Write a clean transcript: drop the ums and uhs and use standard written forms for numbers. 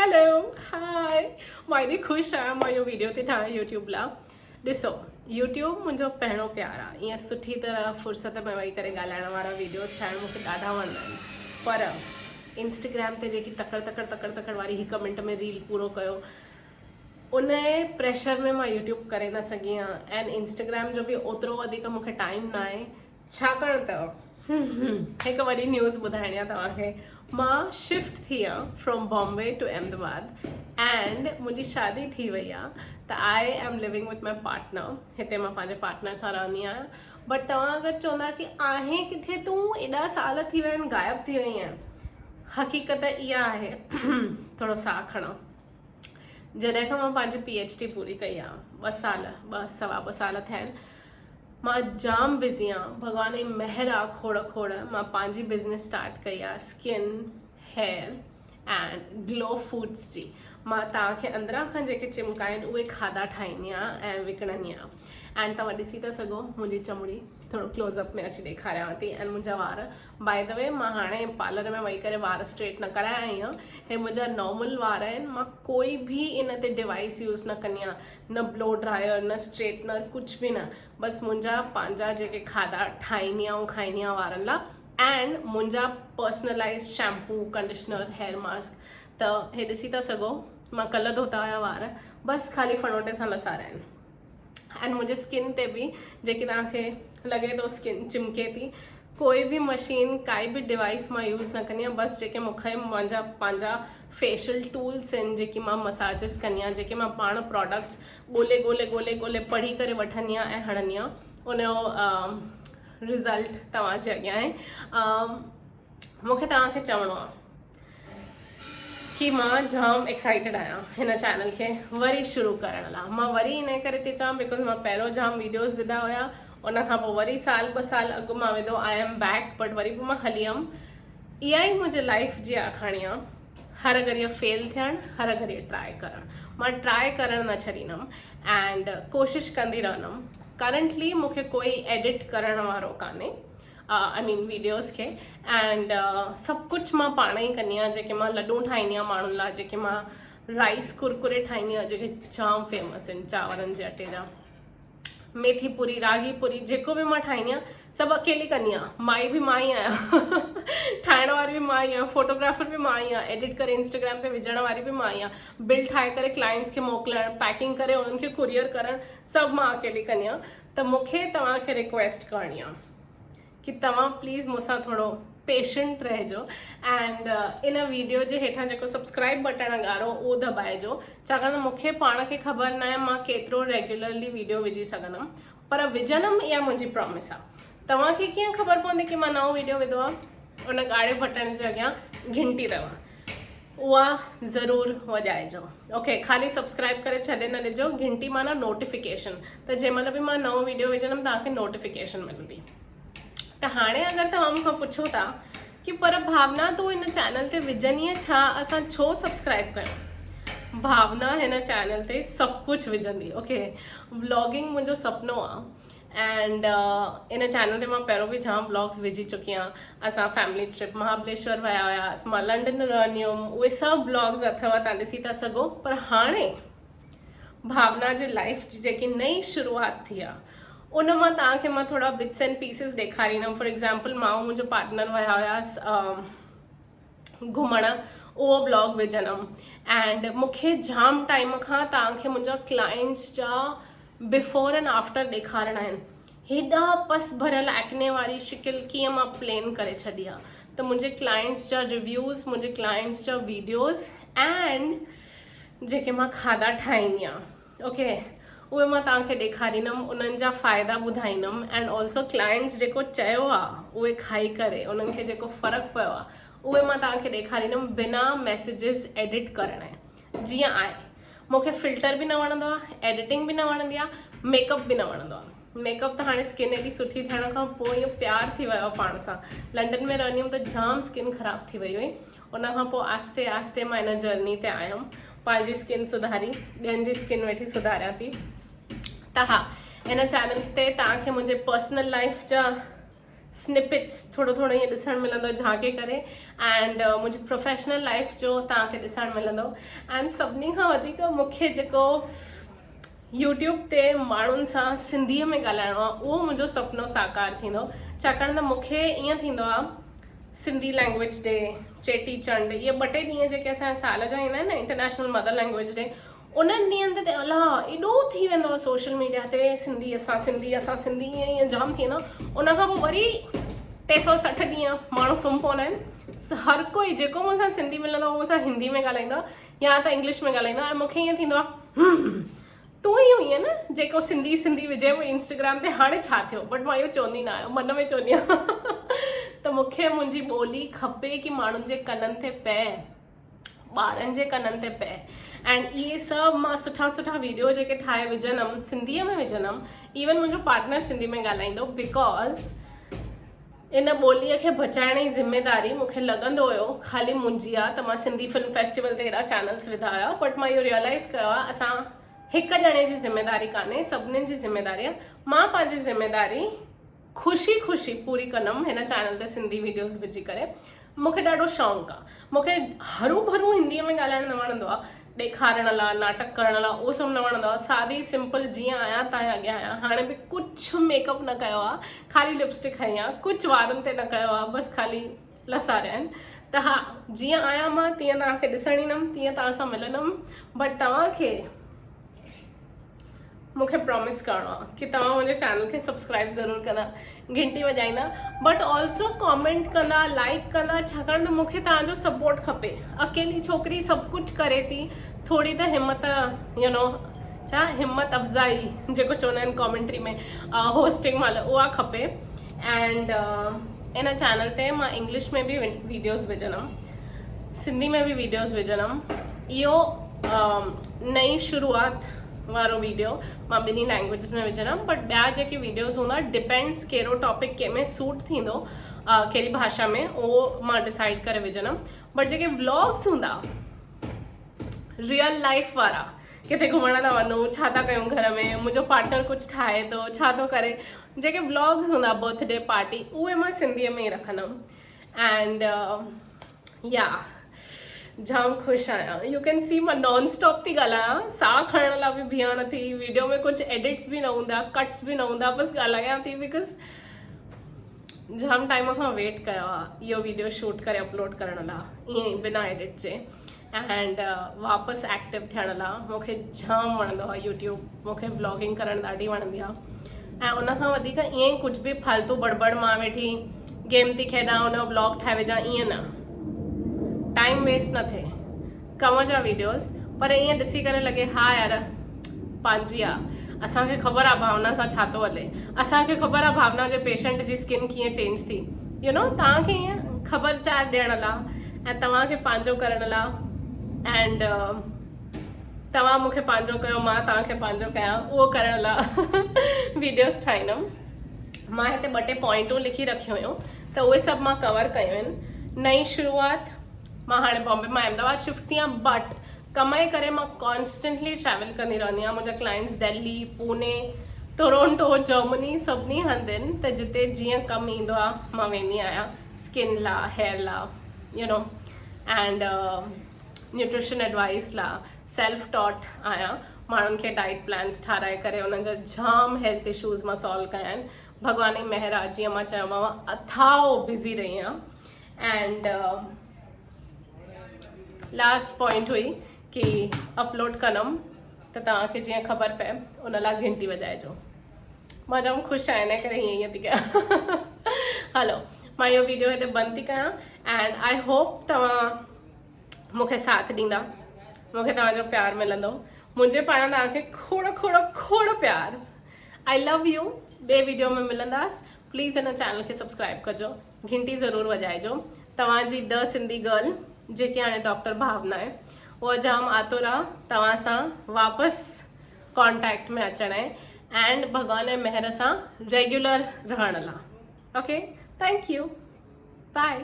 Hello high مان ايڏي خوش آهيان مان اهو ويڊيو ٿي ٺاهيان يوٽيوب لاء ڏسو يوٽيوب منهنجو پهريون پيار آهي ائين سٺي طرح فرصت ۾ ويهي ڪري ڳالهائڻ وارا ويڊيوز ٺاهڻ مون کي ڏاڍا وڻندا آهن پر انسٽاگرام تي جيڪي تڪڙ تڪڙ تڪڙ تڪڙ واري هڪ منٽ ۾ ريل پورو ڪيو ان پريشر ۾ مان يوٽيوب ڪري نه سگهي آهيان ۽ انسٽاگرام جو به اوترو وڌيڪ مون کي ٽائيم نه آهي ڇاڪاڻ ته هڪ وڏي نيوز ٻڌائڻي آهي توهان کي مان شفٽ ٿي آهيان from Bombay to Ahmedabad and منهنجي شادي ٿي وئي آهي ته I am living with my partner هتي مان پنهنجي پارٽنر سان رهندي آهيان بٽ توهان اگر چوندا ڪي آهين ڪٿي تون ايڏا سال ٿي ويا آهن غائب ٿي وئي آهين حقيقت اها آهي ٿورو ساهه کڻان جڏهن کان مان پنهنجي پي ايڇ ڊي پوري ڪئي آهي ٻه سال ٻه سوا ٻه سال ٿيا آهن مان جام بزي آهيان ڀڳوان جي مهر آ کوڙ کوڙ مان پنهنجي بزنس اسٽارٽ ڪئي آ اسڪن هيئر ۽ گلو فوڊس جي مان توهان کي اندران کان جيڪي چمڪا آهن اهي کاڌا ٺاهيندي آهيان ۽ وڪڻندي آهيان ۽ توهان ڏسي ٿا سگهو منهنجي چمڙي ٿورو ڪلوز اپ ۾ اچي ڏيکاريانو ٿي ۽ منهنجا وار بائي the وي مان هاڻي پارلر ۾ وئي ڪري وار اسٽريٽ نه ڪرايا آهيان هي منهنجا نارمل وار آهن مان ڪوئي به ان تي ڊوائس يوز نه ڪندي آهيان نه بلو ڊرائر نه اسٽريٽنر ڪجهه به نه بس منهنجا پنهنجا جيڪي کاڌا ٺاهيندي آهيان کائيندي آهيان وارن لاء اينڊ منهنجا personalize shampoo conditioner hair mask ته هي ڏسي ٿا سگهو مان ڪلهه ڌوتا هيا وار بس خالي ڦڻوٽي سان لساريا آهن ۽ منهنجي اسڪن تي به جيڪي توهان کي لڳي ٿو اسڪن چمڪي ٿي ڪوئي به مشين ڪائي به ڊوائس مان يوز نه ڪندي آهيان بس جيڪي مون کي منهنجا پنهنجا فيشل ٽولس آهن جيڪي مان مساجز ڪندي آهيان جيڪي مان پاڻ پراڊڪٽس ڳولي ڳولي ڳولي ڳولي پڙهي ڪري وٺندي آهيان ۽ هڻندي آهيان ان جو رزلٽ توهان جي اڳيان آهي مون کي توهان کي چوڻو آهي ڪي مان جام ايڪسائيٽيڊ آهيان هن چينل کي وري شروع ڪرڻ لاء مان وري ان ڪري ٿي چوان because مان پهريون جام ويڊيوز وڌا هيا ان کان پوء وري سال ٻه سال اڳ مان وڌو I am back but وري به مان هلي ويم اها ئي منهنجي لائف جي آکاڻي آهي هر گهڙيء فيل ٿيڻ هر گهڙيء ٽرائي ڪرڻ مان ٽرائي ڪرڻ نه ڇڏيندم اينڊ ڪوشش ڪندي رهندم ڪرنٽلي مون کي ڪوئي ايڊٽ ڪرڻ وارو ڪانهي آئي مين ويڊيوز کي اينڊ سڀ ڪجهه مان پاڻ ئي ڪندي آهيان جيڪي مان لڏون ٺاهيندي آهيان ماڻهن لاء جيڪي مان رائس ڪرڪري ٺاهيندي آهيان جيڪي جام فيمس آهن چانورن جي اٽي جا ميٿي پوري راگي پوري جيڪو به مان ٺاهيندي آهيان سڀ اڪيلي ڪندي آهيان مائي به مان ئي آهيان ٺاهڻ واري به مان ئي آهيان فوٽوگرافر به مان ئي آهيان ايڊٽ ڪري انسٽاگرام تي وجهڻ واري به مان ئي آهيان بل ٺاهي ڪري ڪلائنٽس کي موڪلڻ پيڪنگ ڪري انهن کي ڪوريئر ڪرڻ سڀ مان اڪيلي ڪندي آهيان ته مون کي توهان کي رڪويسٽ ڪرڻي آهي ڪي توهان پليز مون سان ٿورو پيشنٽ رهجو اينڊ ان ويڊيو جي هيٺان جيڪو سبسڪرائب بٽڻ آهي ڳاڙهو اهو دٻائجو ڇاڪاڻ ته مون کي پاڻ کي خبر ناهي مان ڪيترو ريگيولرلي ويڊيو وجهي سگهندم پر وجهندم اها منهنجي پرامس آهي توهان کي ڪيئن خبر پوندي ڪي مان نئون ويڊيو وڌو آهي ان ڳاڙهي بٽڻ جي اڳيان گهنٽي اٿو اها ضرور وڄائجو اوڪي خالي سبسڪرائب ڪري ڇڏي نه ڏجو گهنٽي معنيٰ نوٽيفڪيشن ته جنهن مهل به مان نئون ويڊيو وجهندم توهان کي نوٽيفڪيشن ملندي ته هاڻي اگر توهان مون کان پڇو ٿا ڪي پر ڀاونا تون هن چينل تي وجهندينء ڇا اسان ڇو سبسڪرائب ڪيون ڀاونا هن چينل تي سڀ ڪجهه وجهندي اوڪي ولاگنگ منهنجو سپنو آ اينڊ ان چينل تي مان پهريون به جام ولاگس وجهي چڪي آهيان اسان فيملي ٽرپ مهابليشور ويا هياسين مان لنڊن رهندي هيم اهي سڀ ولاگس اٿو تان ڏسي ٿا سگهو پر هاڻي ڀاونا جي لائف جي جيڪي نئين شروعات ٿي آهي ان مان توهان کي مان ٿورا بٽس اينڊ پيسز ڏيکاريندم فار ايگزامپل مان منهنجو پارٽنر ويا هياس گهمڻ اهو ولاگ وجهندم اينڊ مونکي جام ٽائيم کان توهان کي منهنجا ڪلائنٽس جا بفور اينڊ آفٽر ڏيکارڻا آهن هيڏا پس ڀريل ايڪني واري شڪل ڪيئن مان پلين ڪري ڇڏي آ ته منهنجي ڪلائنٽس جا ريويوز منهنجي ڪلائنٽس جا ويڊيوز اينڊ جيڪي مان کاڌا ٺاهيندي آهيان اوڪي اهي مان توهان کي ڏيکاريندم انهن جا فائدا ٻڌائيندم اينڊ آلسو ڪلائنٽس جيڪو چيو آ اهي کائي ڪري انهن کي جيڪو فرق پيو آ اهي مان توهان کي ڏيکاريندم بنا ميسيجز ايڊٽ ڪرڻ جي جيئن آهي مون کي فلٽر به نه وڻندو آ ايڊٽنگ به نه وڻندي آ ميڪ اپ به نه وڻندو آ ميڪ اپ ته هاڻي اسڪن ايڏي سٺي ٿيڻ کان پوء ايئن پيار ٿي ويو آ پاڻ سان لنڊن ۾ رهندي هيم ته جام اسڪن خراب ٿي وئي هئي ان کان پوء آهستي آهستي مان ان جرني تي آيم پنهنجي اسڪن سڌاري ٻين جي اسڪن ويٺي سڌاريان ٿي ته ها ان چينل تي توهان کي منهنجي پرسنل لائف جا سنپٽس ٿورو ٿورو ائين ڏسڻ ملندو جهانڪي ڪري اينڊ منهنجي پروفيشنل لائف جو توهان کي ڏسڻ ملندو اينڊ سڀني کان وڌيڪ مون کي جيڪو يوٽيوب تي ماڻهن سان سنڌيء ۾ ڳالهائڻو آهي اهو منهنجو سپنو ساڪار ٿيندو ڇاڪاڻ ته مون کي ائين ٿيندو آهي سنڌي لينگويج ڊي چيٽي چنڊ اهي ٻه ٽي ڏينهن جيڪي اسان جا سال جا ايندا آهن نه انٽرنيشنل مدر لينگويج ڊي انهن ڏينهن تي ته الا ايڏو ٿي ويندو آهي سوشل ميڊيا تي سنڌي اسان سنڌي اسان سنڌي ائين ائين جام ٿي ويندو آهي ان کان پوء وري 360 ڏينهن ماڻهو سمهي پوندا آهن هر ڪوئي جيڪو مون سان سنڌي ملندو آهي مون سان هندي ۾ ڳالهائيندو آهي يا ته انگلش ۾ ڳالهائيندو آهي ۽ مون کي ائين ٿيندو آهي تون ئي هئين نه جيڪو سنڌي سنڌي وجهي پئي انسٽاگرام تي هاڻي ڇا ٿيو بٽ مان اهو چوندي نه آهيان من ۾ چوندي آهيان ته مون کي منهنجي ٻولي کپي ڪي ماڻهن جي ڪنن تي پئي ٻارن جي ڪنن تي پئي ۽ اهي سڀ مان سٺا سٺا ويڊيو جيڪي ٺاهي وجهندم سنڌيء ۾ وجهندم ايون منهنجو پارٽنر سنڌي ۾ ڳالهائيندو because ان ٻوليء کي بچائڻ جي ذميداري مون کي لڳندو هيو خالي منهنجي آ ته مان سنڌي فلم فيسٽيول تي ايڏا چينلز وڌا هيا بٽ مان اهو ريئلائيز ڪيو آ اسان هڪ ڄڻي جي ذميداري ڪانهي سڀنين جي ذميداري آ مان پنهنجي ذميداري خوشي خوشي پوري ڪندم هن چينل تي سنڌي ويڊيوز وجهي ڪري مون کي ڏاڍو شوق آ. مون کي هرو ڀرو هنديء ۾ ڳالهائڻ نه وڻندو آ. ڏيکارڻ لا، ناٽڪ ڪرڻ لا اهو سڀ نه وڻندو آ. سادي سمپل جيئن آهيان تائين اڳيان آهيان. هاڻي به ڪجهه ميڪ اپ نه ڪيو آ. خالي لپ اسٽڪ هنئي آ. ڪجهه وارن تي نه ڪيو آ. بس خالي لساريا آهن. ته ها جيئن آهيان مان تيئن توهان کي ڏسڻ ايندم، تيئن توهان سان ملندم. بٽ توهان کي. مون کي پرامس ڪرڻو آ ڪي توهان منهنجي چينل کي سبسڪرائب ضرور ڪندا گهنٽي وڄائيندا بٽ آلسو ڪامينٽ ڪندا لائڪ ڪندا ڇاڪاڻ ته مون کي توهان جو سپورٽ کپي اڪيلي ڇوڪري سڀ ڪجهه ڪري ٿي ٿوري ته همت يو نو ڇا همت افزائي جيڪو چوندا آهن ڪامينٽري ۾ هوسٽنگ مهل اها کپي اينڊ ان چينل تي مان انگلش ۾ به ويڊيوز وجهندم سنڌي ۾ به ويڊيوز وجهندم اهو نئين شروعات وارو ويڊيو مان ٻنهي لينگويجز ۾ وجهندم بٽ ٻيا جيڪي ويڊيوز هوندا ڊپينڊس ڪهڙو ٽاپڪ ڪنهن ۾ سوٽ ٿيندو ڪهڙي ڀاشا ۾ اهو مان ڊسائيڊ ڪري وجهندم بٽ جيڪي ولاگس هوندا ريئل لائف وارا ڪٿي گهمڻ ٿا وڃون ڇا ٿا ڪيون گهر ۾ منهنجو پارٽنر ڪجهه ٺاهي ٿو ڇا ٿو ڪري جيڪي ولاگس هوندا برٿ ڊي پارٽي اهي مان سنڌيء ۾ ئي رکندم اينڊ يا جام خوش آهيان يو ڪين سي مان نان اسٽاپ ٿي ڳالهايان ساهه کڻڻ لاء به بيهان نٿي ويڊيو ۾ ڪجهه ايڊٽس به نه هوندا ڪٽس به نه هوندا بس ڳالهايان ٿي because جام ٽائيم کان ويٽ ڪيو آهي اهو ويڊيو شوٽ ڪري اپلوڊ ڪرڻ لاء ائين ئي بنا ايڊٽ جي اينڊ واپس ايڪٽو ٿيڻ لاء مونکي جام وڻندو آهي يوٽيوب مونکي بلاگنگ ڪرڻ ڏاڍي وڻندي آهي ۽ ان کان وڌيڪ ائين ئي ڪجهه به فالتو بڙبڙ مان ويٺي گيم ٿي کيڏان ان جو بلاگ ٺاهي وجهان ائين نه ٽائيم ويسٽ نه ٿئي ڪم جا ويڊيوز پر ائين ڏسي ڪري لڳي ها يار پنهنجي آ اسان کي خبر آ ڀاونا سان ڇا ٿو هلي اسان کي خبر آ ڀاونا جي پيشنٽ جي اسڪن ڪيئن چينج ٿي يو نو توهان کي ائين خبر چار ڏيڻ لا ۽ توهان کي پنهنجو ڪرڻ لا اينڊ توهان مون کي پنهنجو ڪيو مان توهان کي پنهنجو ڪيان اهو ڪرڻ لا ويڊيوز ٺاهيندم مان هتي ٻه ٽي پوائنٽون لکي رکيون هيون ته اهي سڀ مان ڪور ڪيون آهن نئين شروعات مان هاڻي بامبي مان احمد آباد شفٽ ٿي آهيان بٽ ڪم جي ڪري مان ڪانسٽنٽلي ٽريول ڪندي رهندي آهيان منهنجا clients Delhi Pune Toronto Germany سڀني هنڌ آهن ته جتي جيئن ڪم ايندو آهي مان ويندي آهيان اسڪن لا هيئر لا you know and nutrition advice لا سيلف ٽاٽ آهيان ماڻهن کي ڊائٽ پلانس ٺاراهي ڪري انهن جا جام هيلٿ اشوز مان سالو ڪيا آهن ڀڳوان جي مهر آهي جيئن مان چيومانو اٿاهه بزي رهي آهيان اينڊ لاسٽ پوائنٽ هئي ڪي اپلوڊ ڪندم ته توهان کي جيئن خبر پئي ان لاء گهنٽي وڄائجو مان جام خوش آهيان ان ڪري هيئن هيئن ٿي ڪيان هلو مان اهو ويڊيو هتي بند ٿي ڪيان اينڊ I hope توهان مون کي ساٿ ڏيندا مون کي توهان جو پيار ملندو منهنجي پاران توهان کي کوڙ کوڙ کوڙ پيار آئي لو يو ٻي ويڊيو ۾ ملنداس پليز هن چينل کي سبسڪرائب ڪجو گهنٽي ضرور وڄائجو توهان جي د سنڌي گرل جيڪي هاڻي ڊاڪٽر ڀاونا آهي اها جام آتر آ توهان سان واپس ڪانٽيڪٽ ۾ اچڻ ۽ اينڊ ڀڳوان جي مهر سان ريگيولر رهڻ لا اوڪي thank you by.